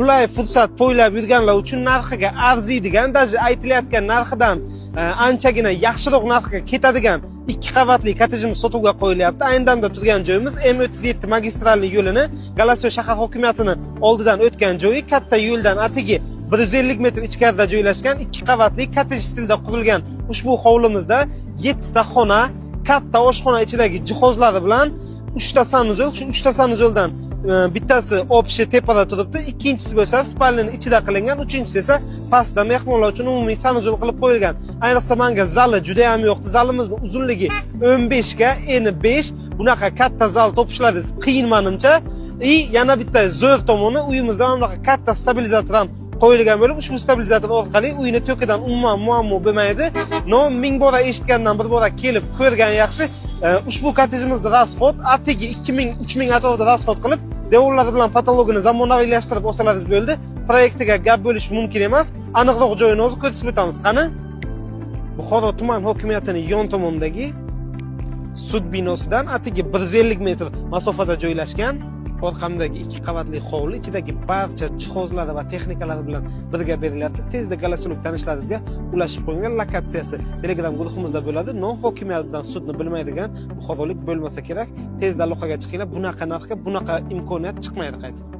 Qulay fursat poylab yurganlar uchun narxiga arziydigan, даже aytilayotgan narxidan anchagina yaxshiroq narxga ketadigan 2 qavatli kottejimiz sotuvga qo'yilyapti. Ayni damda turgan joyimiz M37 magistralli yo'lini Galasyo shahar hokimiyatini oldidan o'tgan joyi, katta yo'ldan atigi 150 metr ichkarida joylashgan 2 qavatli kottej stilida qurilgan ushbu hovlimizda 7 ta xona, katta oshxona ichidagi jihozlari bilan 3 ta санузел, shu 3 ta санузел dan bittasi общий tepada turibdi, ikkinchisi bo'lsa спальня ni ichida qilingan, uchinchisi esa pastda mehmonlar uchun umumiy санузел qilib qo'yilgan. Ayniqsa menga zali juda ham yoqdi. Zalimizni uzunligi 15 ga eni 5. Bunaqa katta zal topishlaringiz qiyin menimcha. И yana bitta zo'r tomoni, uyimizda mana bunaqa katta stabilizator ham qo'yilgan bo'lib, ushbu stabilizator orqali uyni tokidan umuman muammo bo'lmaydi. Но ming bora eshitgandan bir bora kelib ko'rgan yaxshi. Ushbu kottejimizda расход atigi 2000 3000 atrofida расход qilib, devorlari bilan потолок ini zamonaviylashtirib olsalaringiz bo'ldi. Proyektiga gap bo'lishi mumkin emas. Aniqroq joyini hozir ko'rsatib o'tamiz. Qani? Buxoro tuman hokimiyatining yon tomonidagi sud binosidan atigi 150 metr masofada joylashgan orqamdagi 2 qavatli hovli ichidagi barcha jihozlari va texnikalari bilan birga berilyapti. Tezda galasyolik tanishlaringizga ulashib qo'yinglar. Lokatsiyasi Telegram guruhimizda bo'ladi. Но hokimiyat bilan sudni bilmaydigan buxorolik bo'lmasa kerak. Tezda aloqaga chiqinglar. Bunaqa narxga bunaqa imkoniyat chiqmaydi qaytib.